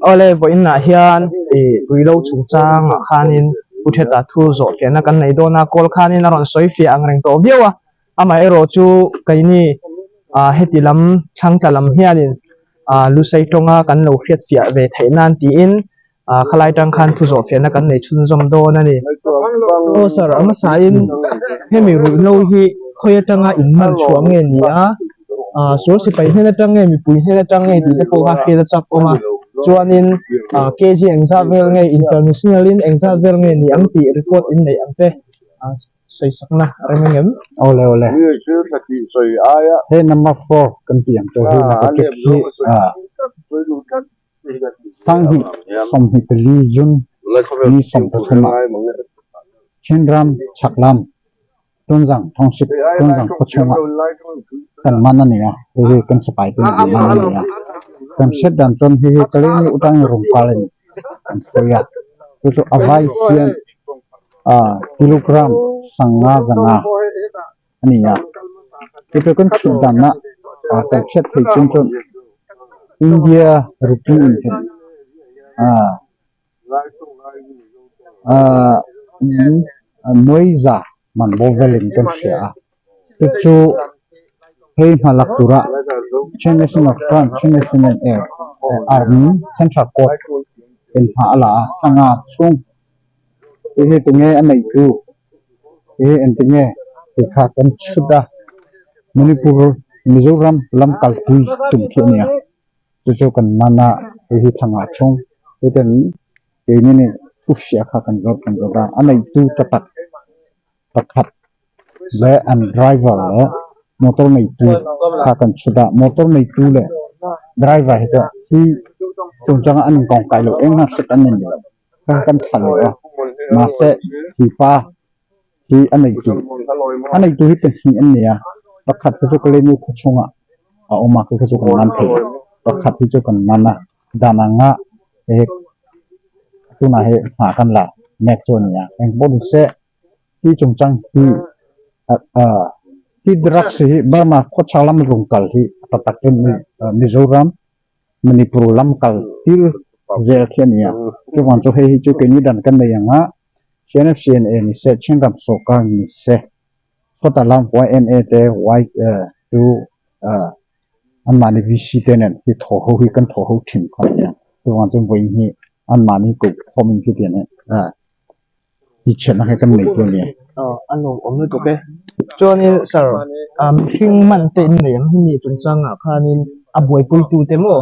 Awle vawiinah hian ih ruihlo chungchangah khanin Pu Theta thu zawh fiahna kan nei dawn a, call khanin a rawn sawi fiah ang reng tawh viau a, amaherawh chu keini ah heti lam thlangtla lam hianin ah Lusei tawnga kan lo hriat fiah ve theih nan tiin Ah khalai tang khan thu zawh fiahna kan nei chhunzawm dawn a ni. Aw sir, a hmasain hemi ruihhlo hi khawi atanga in man chhuah nge ni a? Ah sual sipai hnen atang nge mipui hnen atang nge tih te pawh kha hriat a chak awm a. Chuanin ah kg engzat vel nge international in engzat vel nge ni ang tih report in neih ang te ah sawisakna a rem ang em? Awle awle. He number four kan tih ang tawh hi narcotic hi ah. Sanghnih 24 June ni 13 ah Chinram chaklam Tonzang Township Tonzang khua chungah kan man a ni a, hihi kan sipai te nih an man a ni a. Kan hriat dan chuan hihi Kaleni utang rungkal in an hruai a, chu chu a vai hian kilogram sanga zanga a ni a. Chu chu kan chhut danah kan hriat thei chung chuan India rupee in hian nuaiza man bawr velin kan hria a. Chu chu hei hma lak tura Chin National Front, Chin National Army Central Court in hma a la a, sanga chhung Hei hi tunge a neih chu? Hei hi engtinge tih kha kan chhut a, Manipur Mizoram lam kalpui tum khi a ni a, chu chu kan man a, hei hi thla ngah chhung heten keini nih thu hriah kha kan zawt kan zawt a, a neihtu ta tak pakhat leh an driver leh motor neitu kha kan chhut a, motor neitu leh driver hi chu hi chungchanga an inkawngkai loh eng hna hriat an nei lo. Kha kan thla leh a, mahse hi pa hi a neitu a neitu hi pahnih an nei a, pakhat hi chu Kalenu khaw chhungah a awm a, khi kha chu kan man thei lo, pakhat hi chu kan man a, dan anga he tunah hi hna kan la mek chu a ni a, engpawh ni se hi chungchang hi hi drugs hi Burma khawchhak lam rawn kal hi a ta tak em Mizoram Manipur lam kal tir zel khi a ni a, chuvang chu hei hi chu keini dan kan nei ang a, CNFCNA ni se, Chinram sawrkar ni se, sawtah lam YMA te Y chu anmahni VC te nen hi thaw ho hi kan thaw ho thin kha a ni a, chuvang chu vawiin hi anmahni koh khawm in khitiang hi i chhiatna kha kan nei tur a ni. Aw a nuam awm lutuk e. Chuanin sir, mihring man te in nei ang hi mi chungchangah khanin a buaipuitu te maw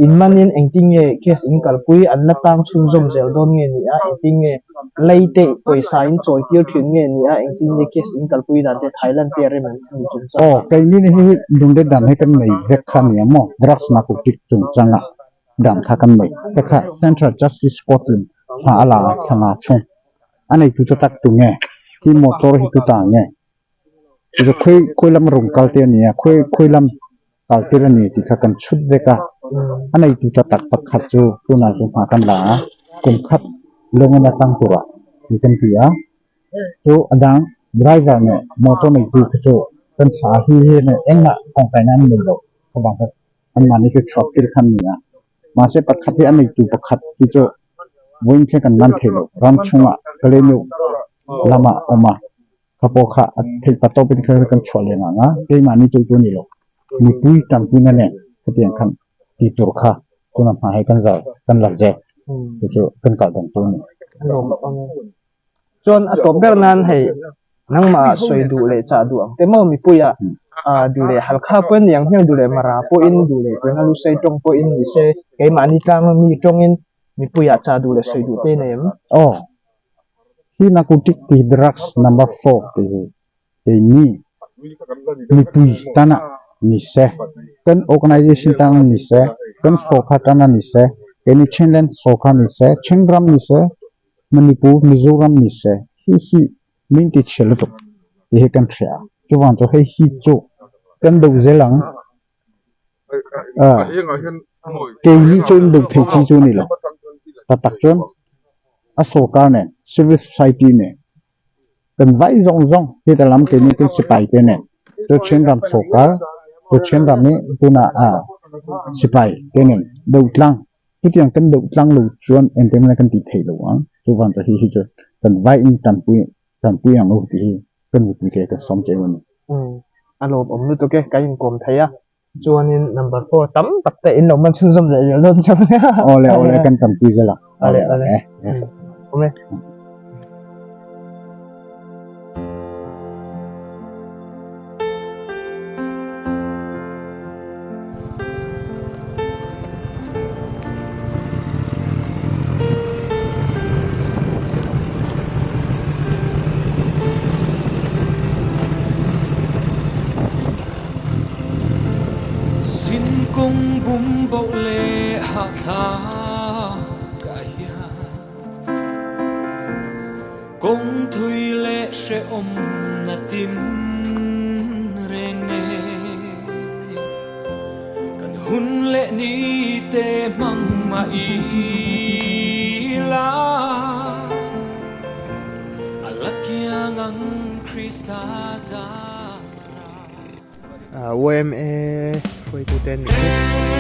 in manin engtin nge case in kalpui an la tang chhunzawm zel dawn nge ni a, engtin nge lei te pawisa in chawi tir thin nge ni a, engtin nge case in kalpui dan te Thailand te a rem ang mi chungchangah. Aw keini hi lungre dan hi kan nei vek kha a ni a maw drugs narcotic chungchangah dan kha kan nei te kha Central Justice Court in hna a la a thla nga chhung a neitu te tak tu nge hi motor hi tu ta nge chu khawi khawi lam rawng kal te a ni a khawi khawi lam kal tir a ni tih kha kan chhut vek a a neitu ta tak pakhat chu tunah chu hna kan la a kum khat lawngin a tang turah tih kan ti a chu a dang driver nge motor neitu kha chu kan thla a hi hi engmah kawngkaina an nei lo chuvang kha anmahni chu chhuak tir kha an ni a mahse pakhat hi a neitu pakhat hi chu vawiin thleng kan man thei lo ram chhungah Kalenu lamah a awm a kha pawh kha a theih pa tawpin kha kan chhuah leh ngang a keimahni chu chu a ni lo mipui tanpuina nen khatiang khan tih tur kha tuna hma hi kan zar kan la zek chu chu kan kal dan tur a ni. Chuan a tawp ber nan hei nangmah sawi duh leh chah duh ang te maw mipuia duh leh Halkha pawhin ni ang hmiang duh leh Mara pawhin duh leh Tuina Lusei tawng pawhin ni se keimahni tlanga mi tawngin mipuia chah duh leh sawi duh te nei em? Aw, hi narcotic tih drugs number four tih hi keini mipui tana ni se, kan organization tana ni se, kan sawrkar tana ni se, keini Chinland sawrkar ni se, Chinram ni se, Manipur, Mizoram ni se, hi hi min ti chhe lutuk tih hi kan hria a, chuvang chu hei hi chu kan do zel ang keini chu in do thei chi chu a ni lo, ta tak chuan a sawrkar nen civil society nen kan vai zawng zawng heta lam keini kan sipai te nen chu Chinram sawrkar chu Chinram hi tunah sipai te nen do tlang. Chutiang kan deuh tlang lo chuan engtin nge kan tih theih lo ang? Chuvang chu hei hi chu kan vaiin tanpui tanpui ang u tih hi ka nupui te ka sawm che u a ni. Umm a lawmawm lutuk e, ka inkawm thei a. Chuanin number four tam tak te in lo man chhunzawm leh riau dawn chauh nia. Awle awle kan tanpui zel ang. Awle awle. Awm e. Zinkawng bum boh leh hahthlak ah hian Kawng thui leh hrehawm na tin reng nen Kan hun leh ni te hmang mah ila A la kiang ang Krista zara. Yma hruaitute an nih hi.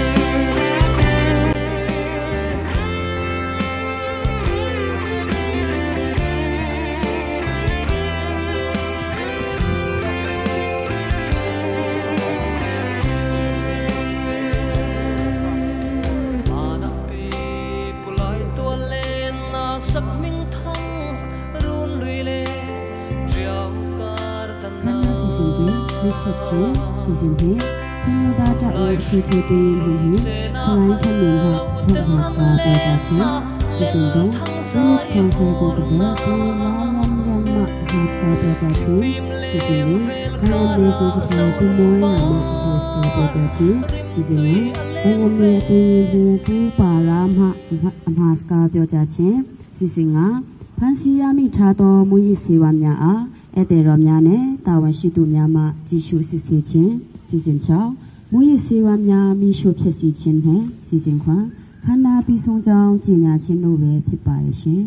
ဧည့်သည်တော်များနဲ့တာဝန်ရှိသူများမှကြည့်ရှုစစ်ဆေးခြင်းစီစဉ်ချောင်းမူရစေဝါများမိရှုဖြစ်စီခြင်းနှင့်စီစဉ်ခွန်ခန္ဓာပြီးဆုံးကြောင်းကြေညာခြင်းတို့ပဲဖြစ်ပါတယ်ရှင်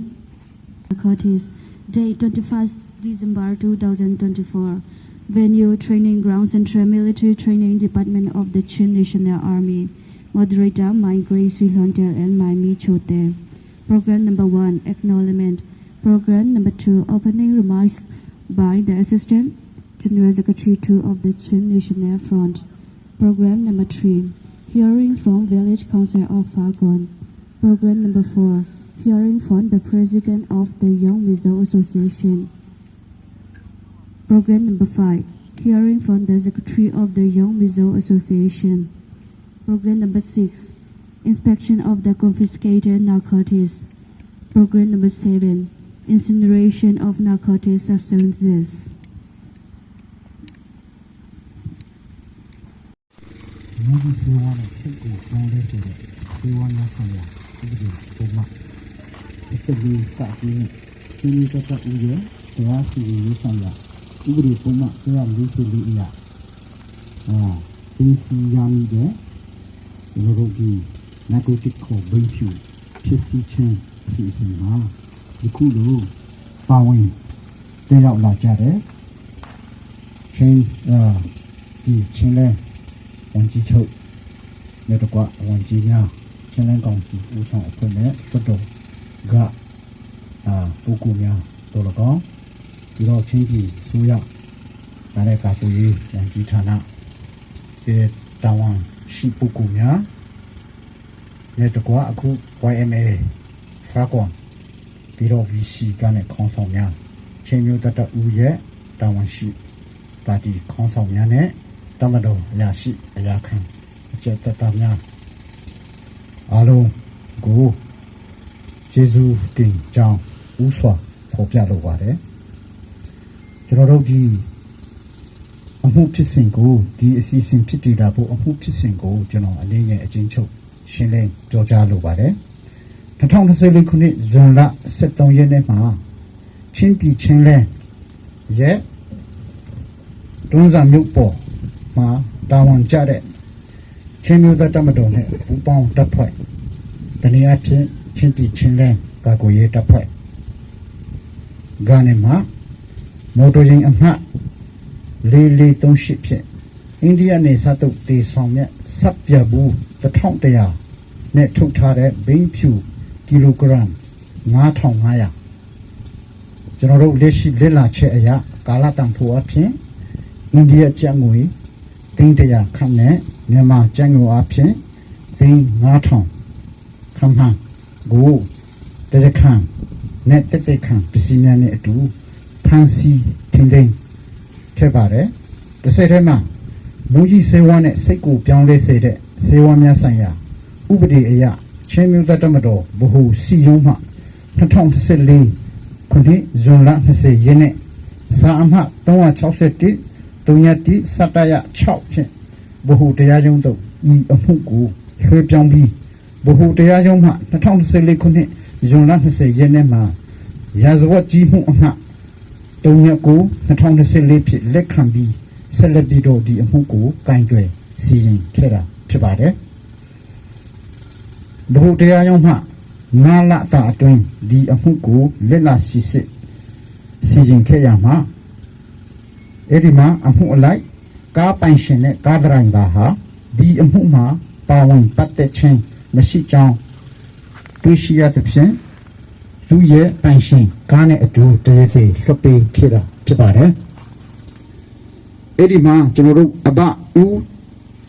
Curtis, date 21st December 2024. Venue Training Ground Central Military Training Department of the Chin National Army. Moderator Mai Grace Hontel and Mai Mi Chote. Program number 1 Acknowledgement. Program number 2 Opening remarks by the Assistant General Secretary 2 of the Chin National Front. Program number 3 Hearing from Village Council of Farkawn. Program number 4 Hearing from the President of the Young Mizo Association. Program number 5 Hearing from the Secretary of the Young Mizo Association. Program number 6 Inspection of the confiscated narcotics. Program number 7 Incineration of narcotic substances. မူကြီးစေဝါနဲ့စိတ်ကိုပြောင်းလဲစေတဲ့စေဝါများဆိုင်ရာဥပဒေပုံမှန်အစလေးစပြီးနဲ့ရှင်းလင်းတတ်ဥရဲ့တရားစီရင်ရေးဆိုင်ရာဥပဒေပုံမှန်144အရာအာသင်စီရမိတဲ့ကျွန်တော်တို့ဒီနာကိုတစ်ခေါ်ဘိန်းဖြူဖြစ်စီခြင်းအစီအစဉ်မှာယခုလိုပါဝင်တက်ရောက်လာကြတဲ့ချင်းအာဒီချင်းလဲ ဝန်ကြီးချုပ်နဲ့တကွဝန်ကြီးများချင်းလန်းကောင်စီဦးဆောင်အဖွဲ့နဲ့လွှတ်တော်ကအာပုဂ္ဂိုလ်များတော်လကောင်းပြီးတော့ချင်းပြည်ဆိုရဒါနဲ့ကာကွယ်ရေးဝန်ကြီးဌာနဒီတာဝန်ရှိပုဂ္ဂိုလ်များနဲ့တကွအခု YMA ဖရာကွန်ပြီးတော့ VC ကနဲ့ခေါင်းဆောင်များချင်းမျိုးတတဦးရဲ့တာဝန်ရှိပါတီခေါင်းဆောင်များနဲ့ တမတော်အရာရှိအရာခံအကျက်တတများအားလုံးကိုကျေးဇူးတင်ကြောင်းဥစွာဖော်ပြလိုပါတယ်ကျွန်တော်တို့ဒီအမှုဖြစ်စဉ်ကိုဒီအစီအစဉ်ဖြစ်တည်လာဖို့အမှုဖြစ်စဉ်ကိုကျွန်တော်အနည်းငယ်အချင်းချုပ်ရှင်းလင်းပြောကြားလိုပါတယ်2024ခုနှစ်ဇွန်လ23ရက်နေ့မှာချင်းပြည်ချင်းလဲရဲ့တွန်းစာမြို့ပေါ်မှာတာဝန်ကျတဲ့ချင်းမျိုးသားတပ်မတော်နဲ့ပူးပေါင်းတပ်ဖွဲ့တနည်းအားဖြင့်ချင်းပြည်ချင်းလဲကာကွယ်ရေးတပ်ဖွဲ့ကနေမှာမော်တော်ယာဉ်အမှတ်4438ဖြင့်အိန္ဒိယနေစတုတ်တေဆောင်မြတ်စပ်ပြဘူး1100 နဲ့ထုတ်ထားတဲ့ဘိန်းဖြူကီလိုဂရမ်9500ကျွန်တော်တို့လက်ရှိလက်လာချက်အရာကာလတန်ဖိုးအဖြစ်အိန္ဒိယကျပ်ငွေသိန်း100ခန့်နဲ့မြန်မာကျပ်ငွေအဖြစ်သိန်း9000ခန့်မှန်းကိုတရခန့်နဲ့တက်တက်ခန့်ပစ္စည်းများနဲ့အတူဖမ်းဆီးထင်းထင်းခဲ့ပါတယ်တစ်ဆက်တည်းမှာမူကြီးစေဝါနဲ့စိတ်ကိုပြောင်းလဲစေတဲ့စေဝါများဆိုင်ရာဥပဒေအရချင်းမျိုးသားတမတော်ဗဟိုစီယုံမှ2014ခုနှစ်ဇွန်လ20ရက်နေ့စာအမှတ်361 3စတရ6ဖြင့်ဗဟိုတရားရုံးသို့ဤအမှုကိုလွှဲပြောင်းပြီးဗဟိုတရားရုံးမှ2014ခုနှစ်ဇွန်လ20ရက်နေ့မှာရာဇဝတ်ကြီးမှုအမှတ်39 2024ဖြင့်လက်ခံပြီးဆက်လက်ပြီးတော့ဒီအမှုကိုကင်တွယ်စီရင်ခဲ့တာဖြစ်ပါတယ် ဗဟိုတရားရုံးမှငါးလတာအတွင်းဒီအမှုကိုလက်လာစီစစ်စီရင်ခဲ့ရမှာအဲ့ဒီမှာအမှုအလိုက်ကားပိုင်ရှင်နဲ့ကားဒရိုင်ဘာဟာဒီအမှုမှာပါဝင်ပတ်သက်ခြင်းမရှိကြောင်းတွေ့ရှိရသဖြင့်သူရဲ့ပိုင်ရှင်ကားနဲ့အတူတရေစီလွှတ်ပေးခဲ့တာဖြစ်ပါတယ်အဲ့ဒီမှာကျွန်တော်တို့အဘဦး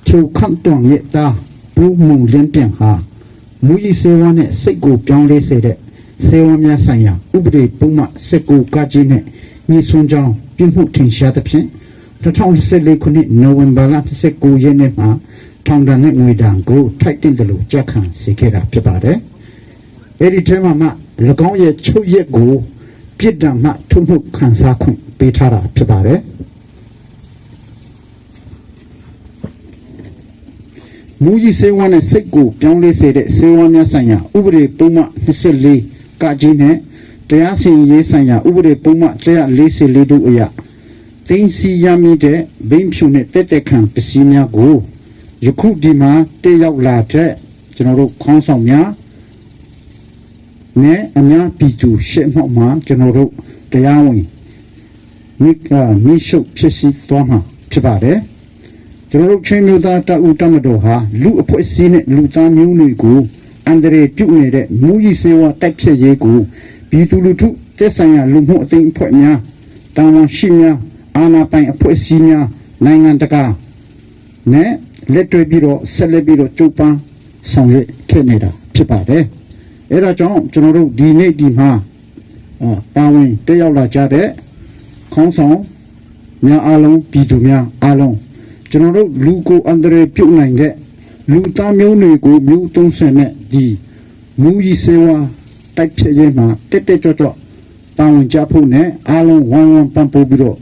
ချိုခန့်တွန်ရဲ့သားပူမုံလင်းပြန်ဟာ မူကြီးစေဝါနဲ့စိတ်ကိုပြောင်းလဲစေတဲ့စေဝါများဆိုင်ရာဥပဒေပုံမှန်စက်ကိုကကြီးနဲ့ညီဆွန်ကြောင်းပြမှုထင်ရှားသဖြင့်2014ခုနှစ်နိုဝင်ဘာလ29ရက်နေ့မှာထောင်ဒဏ်နဲ့ငွေဒဏ်ကိုထိုက်တင်တယ်လို့ကြက်ခံစေခဲ့တာဖြစ်ပါတယ်။အဲ့ဒီထဲမှာမှ၎င်းရဲ့ချုပ်ရက်ကိုပြစ်ဒဏ်မှထုံမှုခံစားခွင့်ပေးထားတာဖြစ်ပါတယ်။မူကြီးစေဝါနဲ့စိတ်ကိုပြောင်းလဲစေတဲ့စေဝါများဆိုင်ရာဥပဒေပုံမှန်24ကကြီးနဲ့တရားစီရင်ရေးဆိုင်ရာဥပဒေပုံမှန်144တို့အရသိင်းစီရမိတဲ့ဘိန်းဖြူနဲ့တက်တက်ခံပစ္စည်းများကိုယခုဒီမှာတက်ရောက်လာတဲ့ကျွန်တော်တို့ခေါင်းဆောင်များနဲ့အများပြည်သူရှေ့မှောက်မှာကျွန်တော်တို့တရားဝင်မိကမိရှုပ်ဖြစ်စီသွားမှာဖြစ်ပါတယ် ကျွန်တော်တို့ချင်းမျိုးသားတပ်ဦးတပ်မတော်ဟာလူအဖွဲ့အစည်းနဲ့လူသားမျိုးတွေကိုအန္တရာယ်ပြုနေတဲ့မူကြီးစေဝါတိုက်ဖြတ်ရေးကိုပြည်သူလူထုသက်ဆိုင်ရာလူမှုအသင်းအဖွဲ့များတာဝန်ရှိများအာဏာပိုင်အဖွဲ့အစည်းများနိုင်ငံတကာနဲ့လက်တွေ့ပြီးတော့ဆက်လက်ပြီးတော့ကြိုးပမ်းဆောင်ရွက်ခဲ့နေတာဖြစ်ပါတယ်။အဲဒါကြောင့်ကျွန်တော်တို့ဒီနေ့ဒီမှာအာပါဝင်တက်ရောက်လာကြတဲ့ခေါင်းဆောင်များအားလုံးပြည်သူများအားလုံး ကျွန်တော်တို့လူကိုအန္တရာယ်ပြုတ်နိုင်တဲ့လူသားမျိုးတွေကိုမျိုး30နဲ့ဒီမူကြီးစေဝါတိုက်ဖြတ်ရေးမှာတက်တက်ကြွကြွတာဝန်ကြဖို့နဲ့အားလုံးဝိုင်းဝန်းပံ့ပိုးပြီးတော့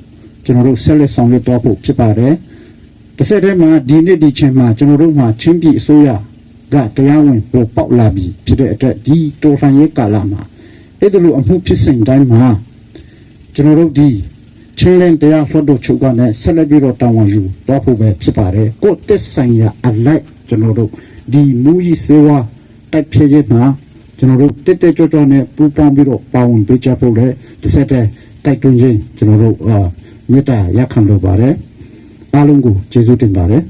ကျွန်တော်တို့ဆက်လက်ဆောင်ရွက်သွားဖို့ဖြစ်ပါတယ်။တစ်ဆက်တည်းမှာဒီနေ့ဒီချိန်မှာကျွန်တော်တို့မှာချင်းပြည်အစိုးရကတရားဝင်ပေါ်ပေါက်လာပြီဖြစ်တဲ့အတွက်ဒီတော်လှန်ရေးကာလမှာအဲ့ဒါလိုအမှုဖြစ်စဉ်တိုင်းမှာကျွန်တော်တို့ဒီ ချင်းလင်းတရားလွှတ်တော်ချုပ်ကလည်းဆက်လက်ပြီးတော့တာဝန်ယူတော့ဖို့ပဲဖြစ်ပါတယ်ကိုယ့်တက်ဆိုင်ရာအလိုက်ကျွန်တော်တို့ဒီမူကြီးစေဝါတိုက်ဖြည့်ရေးမှာကျွန်တော်တို့တက်တက်ကြွကြွနဲ့ပူးပေါင်းပြီးတော့ပါဝင်ပေးကြဖို့လည်းတစ်ဆက်တည်းတိုက်တွန်းခြင်းကျွန်တော်တို့အာမေတ္တာရက်ခံလိုပါတယ်အားလုံးကိုကျေးဇူးတင်ပါတယ်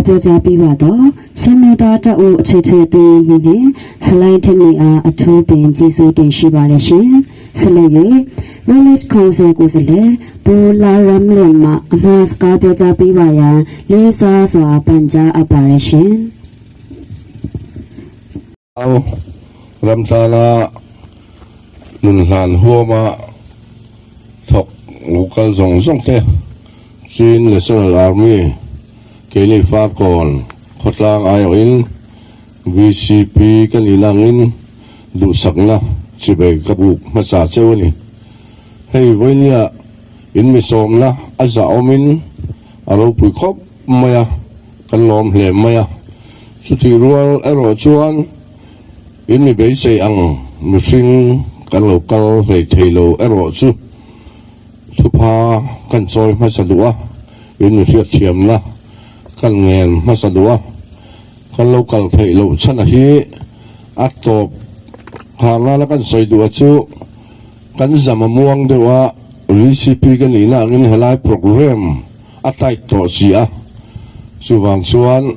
ပြောကြားပေးပါတော့ရှင်မေတာတအုပ်အခြေထွေတွင်မှုနှင့်ဆလိုင်းထနေအားအထူးပင်ကျေးဇူးတင်ရှိပါတယ်ရှင်ဆက်လက်၍ Knowledge Council ကိုယ်စားလှယ်ဘူလာရမ်လင်မှအမှားစကားပြောကြားပေးပါရန်လေးစားစွာပန်ကြားအပ်ပါတယ်ရှင် Ang ramtana nun hlan huama thok local zong zong te Chin National Army keini Farkawn khawtlang aiawhin VCP kan inangin duhsakna chibei ka buk hmasa cheu a ni. Hei vawinia in mi sawmna a zah awmin a ropui khawp mai a, kan lawm hle mai a. Chutih rual erawh chuan in mi beisei ang mihring kan lo kal hlei thei lo erawh chu thupha kan chawi hmasa duh a, in mi hriatthiamna kan ngen hmasa duh a, kan lo kal theih loh chhan a hi a tawp khar nana kan sawi duh a chu kan zam a muang deuh a. VCP ka nihna angin helai programme a tight tawh si a, chuvang chuan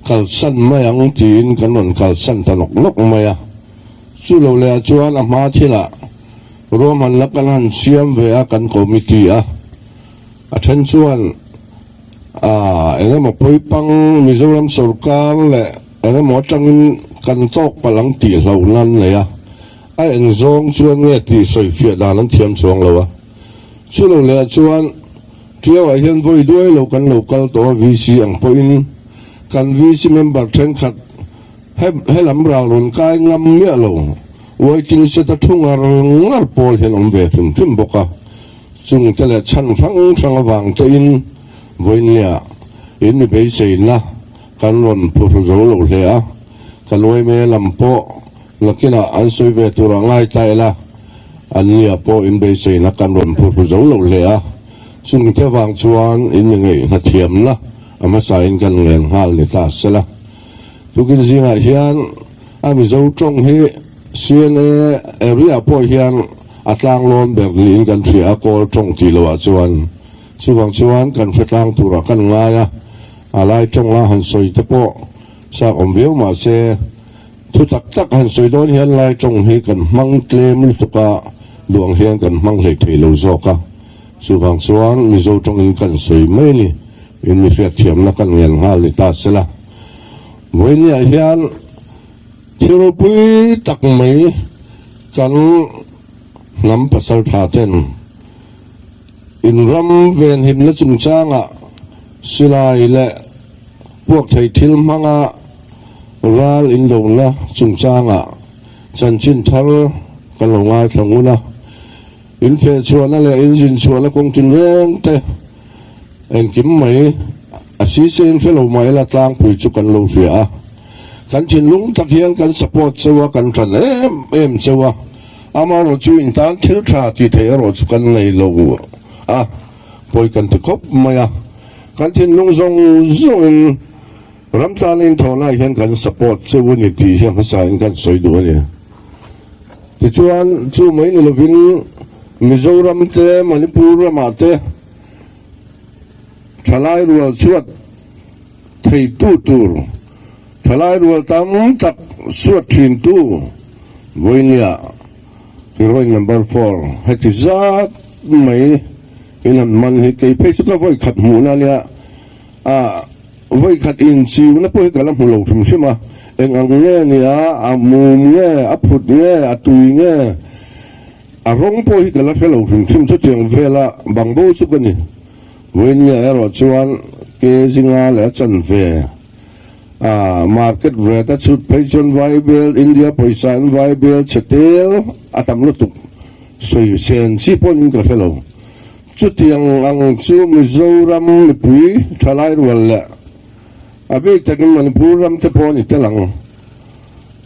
kalsan mai ang tiin kan rawn kalsan ta nawk nawk mai a. Chu lo lehah chuan a hma thilah ruahmanna kan han siam ve a kan committee a, a then chuan aah eng emaw pawipang Mizoram sorkar leh eng emaw atangin kan tawk palh ang tih hlauhna an nei a, a eng zawng chuan nge tih sawifiah dan an thiam chuang lo a. Chu lo lehah chuan Tiauah hian vawi duai lo kan lo kal tawh a VC ang pawhin kan VC member thenkhat He helam ral rawn kai ngam miah lo, waiting shed a thu ngar ngar pawl hian awm ve hrim hrim bawk a, chung te leh chhan hrang hrang avang tein vawiinliah in mi beiseina kan rawn phurh zo lo hle a, ka nuaime lam pawh nakinah an sawi ve turah ngai ta ila, an nia pawh in beiseina kan rawn phurh zo lo hle a, chung te vang chuan in mi ngaihna thiamna a hmasain kan ngen nghal ni ta sela. Tukin zingah hian a Mizo tawng hi CNA area pawh hian a tlanglawn ber niin kan hria a, Kawl tawng tih loh ah chuan. Chuvang chuan kan hre tlang turah kan ngai a, a lai tawnga han sawi te pawh chak awm viau mah se, thu tak tak han sawi dawn hian lai tawng hi kan hmang tlem lutuk a, duang hian kan hmang hlei thei lo zawk a. Chuvang chuan Mizo tawngin kan sawi mai a ni, in mi hriatthiamna kan ngen nghal ni ta sela. Vawinia hian thil ropui tak mai kan hnam pasal tha ten in ram venhimna chungchangah silai leh puak thei thil hmanga ral indona chungchangah chanchin thar kan lo ngaithla ngun a, in fehchhuahna leh in zinchhuahna kawng tinreng te Engkim mai a sise in hre lo mah ila tlangpui chu kan lo hria a, kan thinlung tak hian kan support cheu a, kan tan em em cheu a, amaherawh chu in tan thil tha tih theih erawh chu kan nei lo a, pawi kan ti khawp mai a, kan thinlung zawng zawngin ram tana inthawhna ah hian kan support cheu a ni tih hi a hmasa in kan sawi duh a ni. Tichuan chu mai ni lovin Mizoram te Manipur ramah te, Thalai rual chhuat theitu tur, thalai rual tam tak suat thintu vawinia heroine number four heti zat mai in han man hi kei phei chu ka vawi khat hmuhna ania a vawi khat inchiuna pawh hi ka la hmu lo hrim hrim a eng ang nge nia a mum nge a phut nge a tui nge A rawng pawh hi ka la hre lo hrim hrim chutiang vela bang bo chu ka ni. Vawiinnia erawh chuan ke zinga leh a chanve a market rate a chhut phei chuan Vaibel India pawisa in Vaibel chhe tel a tam lutuk sawi sen chi pawhin ka hre lo. Chutiang ang chu Mizoram mipui thalai rual leh a bik takin Manipur ram te pawh a ni tel ang.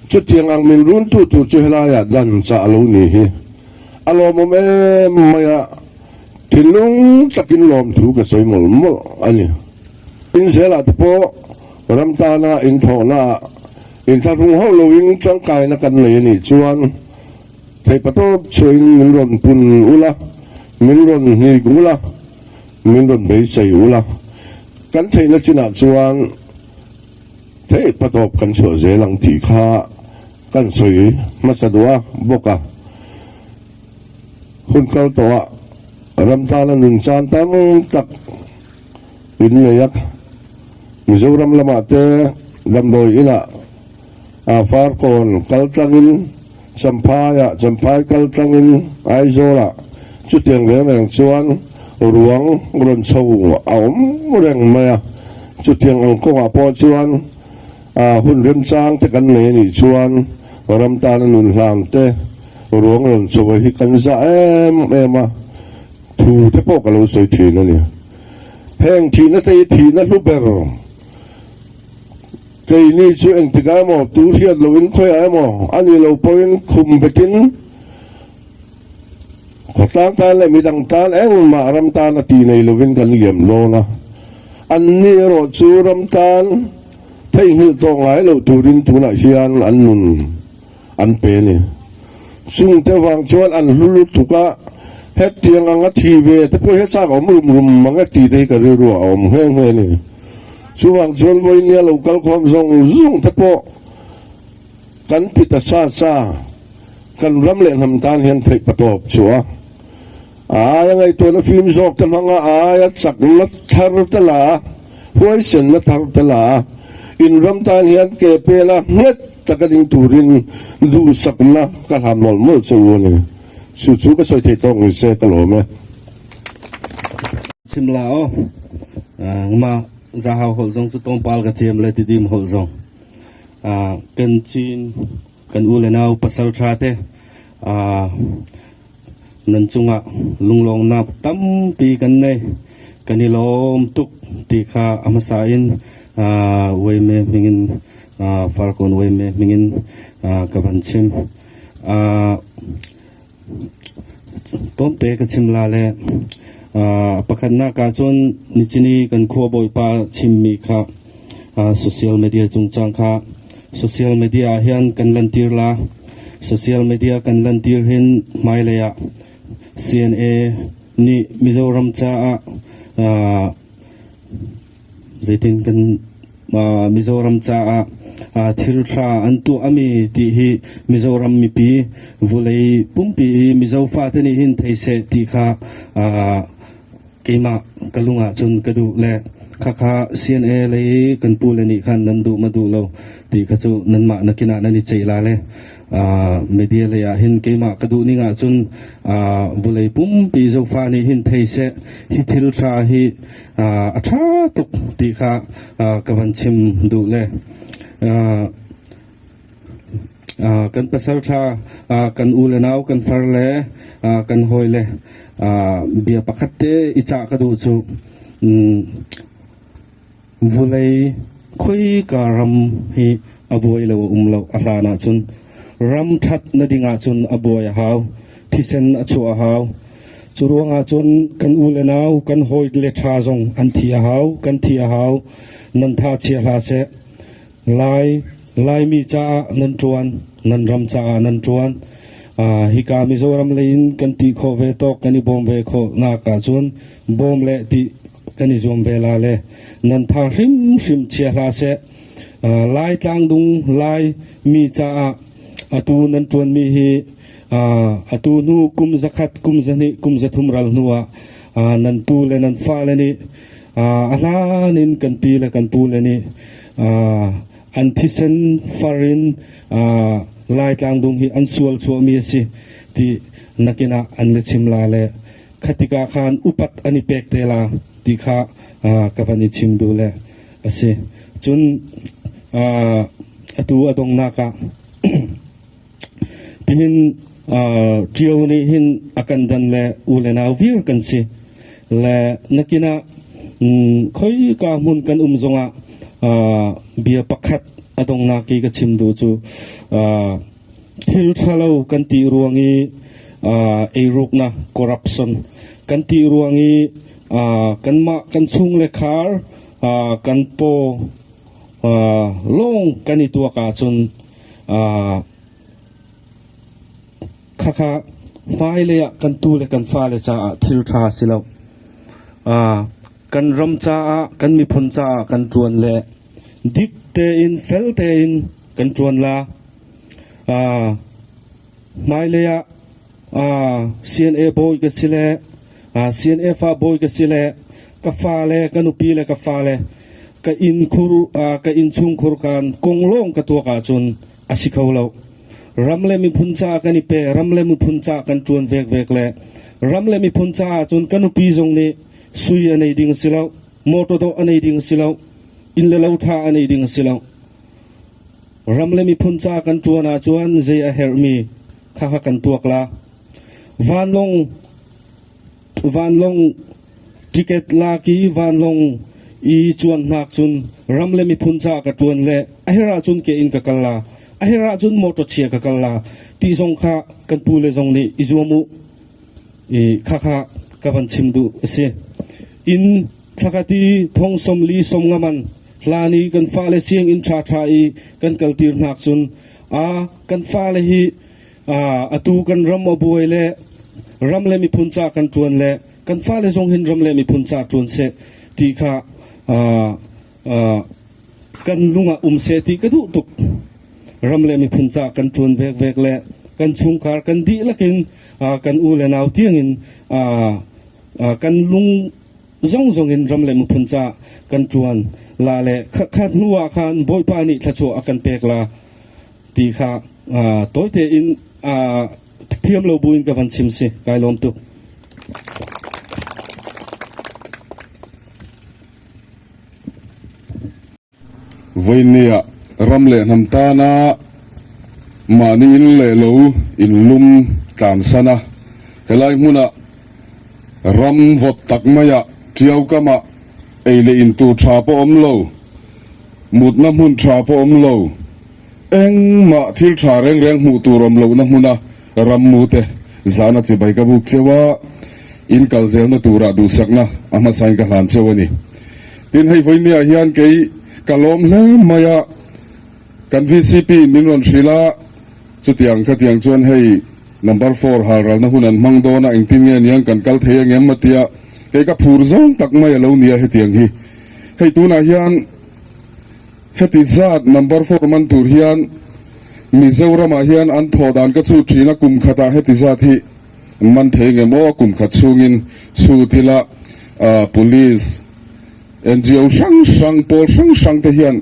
Chutiang ang min runtu tur chu helaiah dan chah a lo ni hi. A lawmawm em mai a, thinlung takin lawmthu ka sawi mawlh mawlh a ni. In zelah te pawh ram tana inthawhnaah inthlahrung hauh loin tangkaina kan nei a nih chuan theihpatawp chhuahin min rawn pun ula, min rawn hnik ula, min rawn beisei ula. Kan theihna chinah chuan. Theih patawp kan chhuah zel ang tih kha kan sawi hmasa duh a bawk a, hun kal tawhah ram tana nun chan tam tak in nei a, Mizoram lamah te damdawi inah a Farkawn kal tlangin Champhaiah Champhai kal tlangin Aizawlah chutiang reng reng chuan ruang rawn chho a awm reng mai a, chutiang ang kawngah pawh chuan hun remchang te kan nei a nih chuan ram tana nun hlang te ruang rawn chho hi kan zah em em a, thu te pawh ka lo sawi thin a ni. Heng thihna te hi thihna hlu ber. Keini chu engtikah emaw, tu hriat loin khawiah emaw, a ni lo pawhin khum betin khawtlang tan leh midang tan engmah ram tan a ti nei lovin kan liam dawn a. Anni erawh chu ram tan theihnghilh tawh ngai loh turin tunah hian an nun an pe a ni. Chungte vang chuan an hlu lutuk a, Hetiang anga thi ve te pawh hi a chak awm rum rum mang e tih te hi ka rilru ah a awm nghe nghe a ni. Chuvang chuan vawinia lo kal khawm zawng zawng te pawh kan ti ta sa sa, kan ram leh hnam tan hian theih patawp chu a aia ngaihtuahna fim zawk te hmanga aia chakna thar te la a, huaisenna thar te la a, in ram tan hian ke pela nghet taka ding turin duhsakna ka hlam mawlh mawlh che u a ni. Chu chu ka sawi thei tawk ni se ka lawm e. Chim la aw. Ngma zahau holh zong cu tlawmpal ka thiam le tidim holh zong. Kan Chin kan u le nau pasal tha te nan cungah lunglawngnak tampi kan nei. Kan i lawm tuk ti kha a hmasa in Weime hmingin Farkawn Weime hmingin ka van chim. Tlawmte ka chim la le pakhatnak ah cun nichini kan khua bawipa chimmi kha social media cungcang kha social media ah hin kan lantir la. Social media kan lantir hin hmailei ah CNA nih Mizoram caah Zeitin kan Mizoram caah thil ṭha an tuah ami ti hi Mizoram mipi vulei pumpi i Mizo fate nih hin thei seh ti kha keimah ka lung ah cun ka duh le khakha CNA lei kan pu le nih khan nan duh ma duh lo ti kha cu nanmah nakin ah nan i ceih la le media lei ah hin keimah ka duh ning ah cun vulei pumpi zofa nih hin thei seh hi thil ṭha hi a ṭha tuk ti kha ka van chim duh le kan pasal ṭha kan u le nau kan far le kan hawi le bia pakhat te i cah ka duh cu vulei khoika ram hi a buai lo a um lo a hlan ahcun ram ṭhat na ding ahcun a buai a hau thisen a chuah a hau Cu ruangah cun kan u le nau, kan hawi le ṭha zong an thi a hau, kan thi a hau. Nan tha chia hlah seh. Lai, Laimi caah nan ṭuan, nan ram caah nan ṭuan. Hika Mizoram lei in kan ti khawh ve tawk, kan i bawm ve khawh nak ahcun bawm le ti kan i zuam ve la le nan tha hrimhrim chia hlah seh. Lai tlangdung Lai mi caah atu nan ṭuanmi hi Atu hnu kum zakhat, kum zahnih, kum zathum ral hnuah nan pu le nan fale nih a hlan in kan pi le kan pu le nih an thisen far in Laitlang dung hi an sual chuahmi a si ti nakin ah an le chim la le khatika khan upat an i pek te la ti kha ka van i chim duh le a si. Cun atu a donghnak ah Tihin ṭio nih hin a kan dan le u le nau viar kan si. Le nakin ah khoika hmun kan um zongah bia pakhat a dongnak i ka chim duh cu thil ṭhalo kan ti ruang i eiruknak corruption kan ti ruang i kanmah kan chung le khar kan paw lawng kan i tuak ahcun Khakha hmailei ah kan tu le kan fale caah thil ṭha a si lo. Kan ram caah, kan miphun caah kan ṭuan le dik tein, fel tein kan ṭuan la. Hmailei ah CNA bawi ka si le CNA fa bawi ka si le ka fale, ka nupi le ka fale ka inn khur ka innchungkhur kan kong lawng ka tuak ahcun a si kho lo. Ram le miphun caah kan i pe, ram le miphun caah kan ṭuan vekvek le ram le miphun caah cun ka nupi zong nih sui a nei ding a si lo, motor dawh a nei ding a si lo, inn le lo ṭha a nei ding a si lo. Ram le miphun caah kan ṭuan ahcun zei a herhmi kha kha kan tuak la. Vanlawng vanlawng ticket lak i vanlawng i cuan hnak cun ram le miphun caah ka ṭuan le a herh ahcun ke in ka kal la, a herh ahcun motor chia ka kal la ti zong kha kan pu le zong nih i zuam u. I khakha ka van chim duh a si. Inn thlakhat i thong sawmli sawmnga man hlan i kan fale sianginn ṭhaṭha i kan kaltir hnak cun a kan fale hi atu kan ram a buai le Ram le miphun ca kan ṭuan le kan fale zong hin ram le miphun ca ṭuan seh ti kha kan lung ah um seh ti ka duh tuk. Ram le miphun ca kan ṭuan vekvek le kan chungkhar kan dihlak in kan u le nau tiangin kan lung zongzong in ram le miphun ca kan ṭuan la le kha hnu ah khan Bawipa nih thluachuah a kan pek la ti kha tawite in thiam lo buin ka van chim si kai lawm tuk. Vawinia ram leh hnam tana mahni in leh lo in lum tlansan a, helai hmuna ram vawt tak maia tiau kamah ei leh in tur tha pawh awm lo, mutna hmun tha pawh awm lo, engmah thil tha reng reng hmuh tur awm lohna hmuna ram mu te zana chibai ka buk cheu a, in kal zelna turah duhsakna a hmasain ka hlan cheu a ni. Tin, hei vawinia hian kei ka lawm hle mai a, kan vcp in min rawn hrilh a, chutiang khatiang chuan hei number four halralna hun an hmang dawn a, engtin nge niang kan kal thei angem a tia, kei ka phur zawng tak mai a lo nia hetiang hi. Hei tunah hian heti zat number four man tur hian Mizoramah hian an thawh dan ka chhut thin a, kum khatah heti zat hi an man thei angem aw, kum khat chhungin chhut ila police, NGO hrang hrang, pawl hrang hrang te hian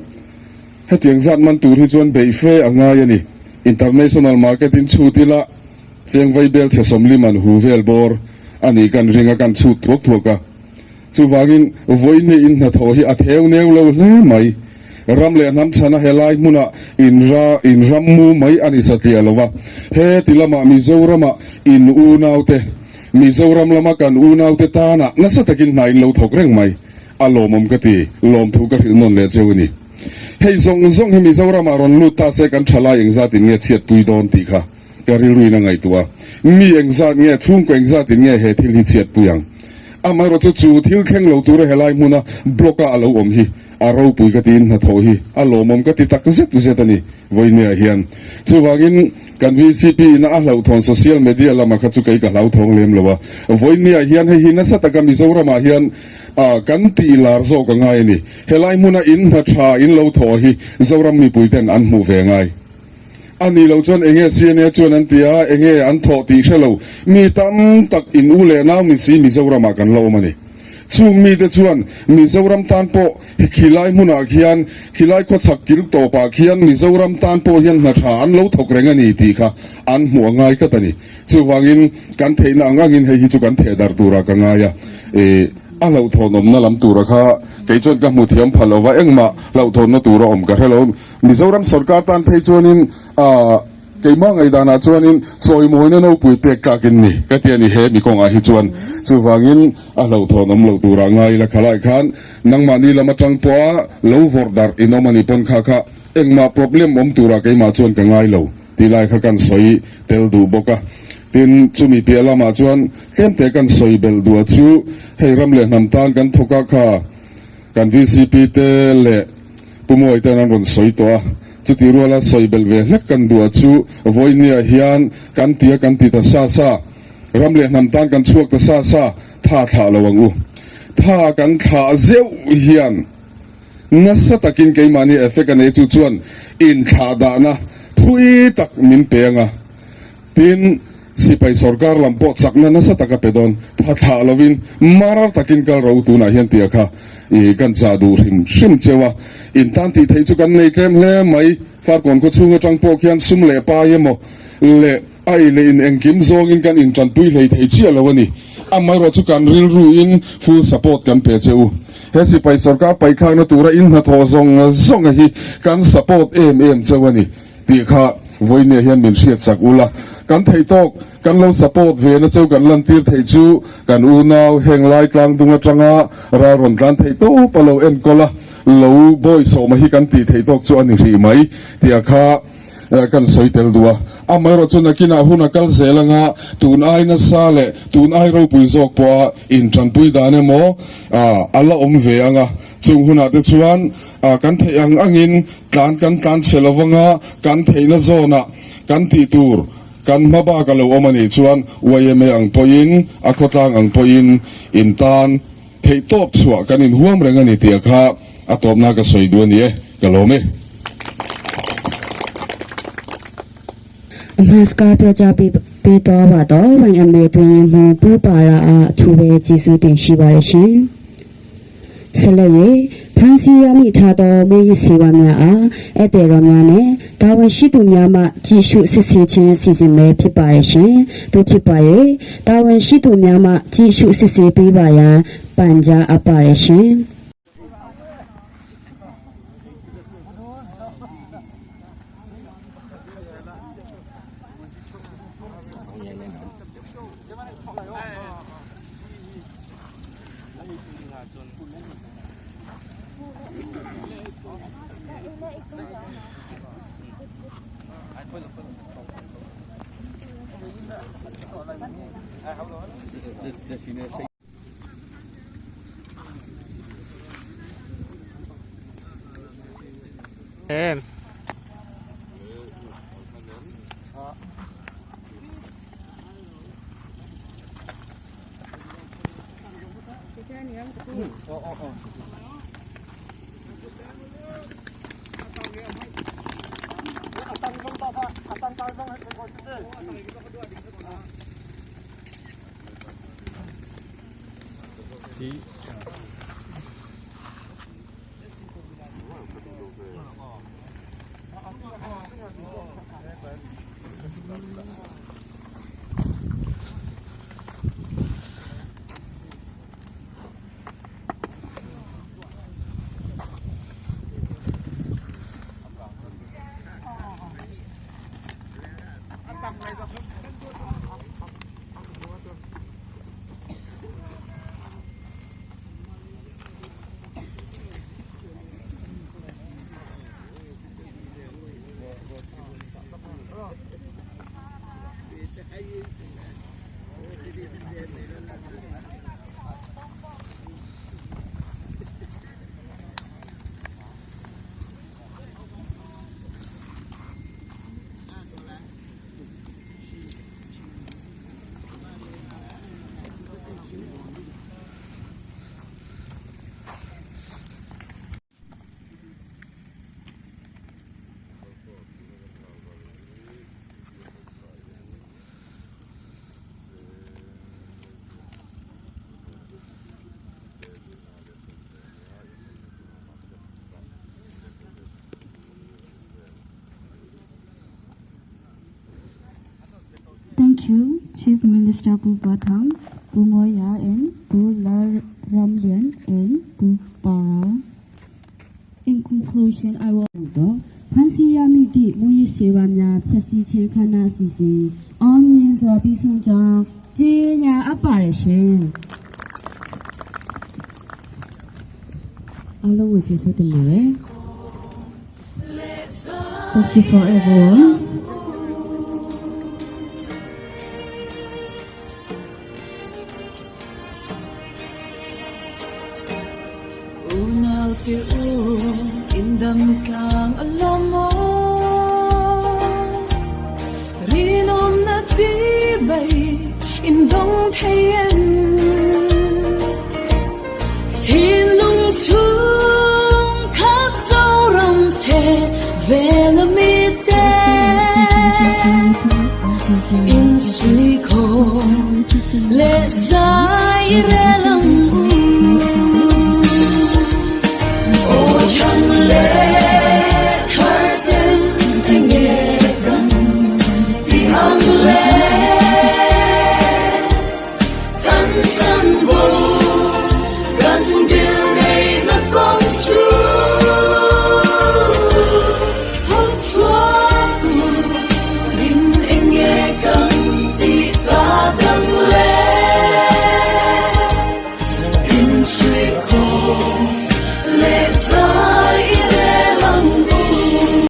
hetiang zat man tur hi chuan beih fe a ngai a ni. International market in chhut ila cheng vai bel chhe 40 an hu vel bawr a ni kan ring a kan chhut thuak thuak a. Chuvangin vawiin in hnathawh hi a theu neu lo hle mai. Ram leh hnam chhana helai hmuna in ra in ram mu mai a ni satliah lo va. He ti lamah Mizorama in unaute, Mizoram lama kan unaute tana nasa takin hna in lo thawk reng mai. A lawmawm ka ti, lawmthu ka hrilh nawn leh cheu a ni. Hei zawng zawng hi Mizoramah rawn lut ta se kan thalai engzatin nge chhiatpui dawn tih kha ka rilruin a ngaihtuah a. Mi engzat nge, chhungkaw engzatin nge he thil hi chhiatpui ang? Amaherawhchu chu thil thleng lo tura helai hmuna block-a a lo awm hi a ropui ka tiin hnathawh hi a lawmawm ka ti tak zet zet a ni vawinia hian. Chuvangin kan vcp ina a hlauhthawn social media lama kha chu kei ka hlauthawng lem lo a, vawinia hian hei hi nasa taka Mizoramah hian kan tih lar zawk a ngai a ni. Helai hmuna in hna tha in lo thawh hi Zoram mipuiten an hmuh ve ngai a ni lo chuan enge CNA chuan an ti a, enge an thawh tih hre lo mi tam tak in u leh nau ni si Mizoramah kan la awm a ni. Chung mite chuan Mizoram tan pawh khilai hmunah khian, khilai khawchhak kil tawpah khian Mizoram tan pawh hian hna tha an lo thawk reng a ni tih kha an hmuh a ngai tlat a ni. Chuvangin kan theihna ang angin hei hi chu kan theh darh turah ka ngai a, ih a hlauhthawnawmna lam tura kha kei chuan ka hmu thiam pha lo va, engmah hlauhthawnna tura awm ka hre lo. Mizoram sorkar tan phei chuanin ah keimah ngaihdanah chuanin chawimawina nopui pek tlakin ni ka ti a ni he mi kawngah hi chuan. Chuvangin a hlauhthawnawm lo turah ngai ila khalai khan nangmahni lam atang pawha lo vawrh darh in awm a ni pawn kha kha engmah problem awm turah keimah chuan ka ngai lo tih lai kha kan sawi tel duh bawk a. Tin, chumi piah lamah chuan tlemte kan sawi belh duh a chu hei ram leh hnam tan kan thawk a kha kan vcp te leh Pu Mawi ten an rawn sawi tawh a, chutih ruala sawi belh ve hlek kan duh a chu vawinia hian kan ti a kan ti ta sa sa, ram leh hnam tan kan chhuak ta sa sa, tha thlah lo ang u. Tha kan thlah zeuh hian nasa takin keimahni effect a nei chu chuan inthlah dahna thui tak min pe ang a, tin sipai sorkar lam pawh chakna nasa tak a pe dawn, tha thlah lovin mar takin kal ro tunah hian tia kha I kan chah duh hrim hrim cheu a, in tan tih theih chu kan nei tlem hle mai. Farkawn khaw chhung atang pawh khian sum leh pai emaw leh a ei leh in engkim zawngin kan intanpui hlei thei chiah lo a ni. Amaherawh chu kan rilru in full support kan pe che u. He sipai sorkar paithlakna tura in hnathawh zawng zawnga hi kan support em em cheu a ni. Tih kha vawinia hian min hriatsak ula, kan theih tawk kan lo support ve na cheu kan lantir theih chu kan unau heng lai tlang dung atanga ral rawn tlan theih tawp a lo enkawl a, lo bawi sawma hi kan tih theih tawk chu a ni hrih mai tih kha kan sawi tel duh a. Amaherawh chu nakinah hun a kal zel anga tun ai nasa leh tun ai ropui zawk pawha intanpui dan emaw a la awm ve anga chung hunah te chuan kan theih ang angin Tlan kan tlan chhe lo vanga kan theihna zawnah kan tih tur Kan hma bak a lo awm a nih chuan yma ang pawhin, a khawtlang ang pawhin in tan theihtawp chhuah kan inhuam reng a ni tih a kha a tawpna ka sawi duh a ni e, ka lawm e. အမတ်စကားပြောကြားပေးပေးတော့ပါတော့ YMA တွင်ရင်မှုပူပါရာအားအထူးပဲကျေးဇူးတင်ရှိပါရရှင်။ဆက်လက်၍ဖန်စီရမိထားသောမွေးရစီဝါများအားဧည့်သည်တော်များနှင့်တာဝန်ရှိသူများမှကြည့်ရှုစစ်ဆေးခြင်းအစီအစဉ်ပဲဖြစ်ပါရရှင်။တို့ဖြစ်ပါ၍တာဝန်ရှိသူများမှကြည့်ရှုစစ်ဆေးပေးပါရန်ပန်ကြားအပ်ပါရရှင်။ Em. Thank you, Chief Minister Pu Bathang, Pu Moya and Pu Lalramlian and Pu Para. In conclusion, I will တော့ဖန်စီရမိသည့်မူရစေဝါများဖြည့်ဆည်းခြင်းခန္ဓာအစီအစဉ်အောင်မြင်စွာပြီးဆုံးကြောင်းကြေညာအပ်ပါတယ်ရှင်အားလုံးကိုကျေးဇူးတင်ပါတယ် thank you for everyone. Unau ti u indam tlang alam mo Rinom na ti bay indong thayen Thiên lung chung khắp dâu rong che về là mi te In suy khổ lệ dài re lòng u. Ô chẳng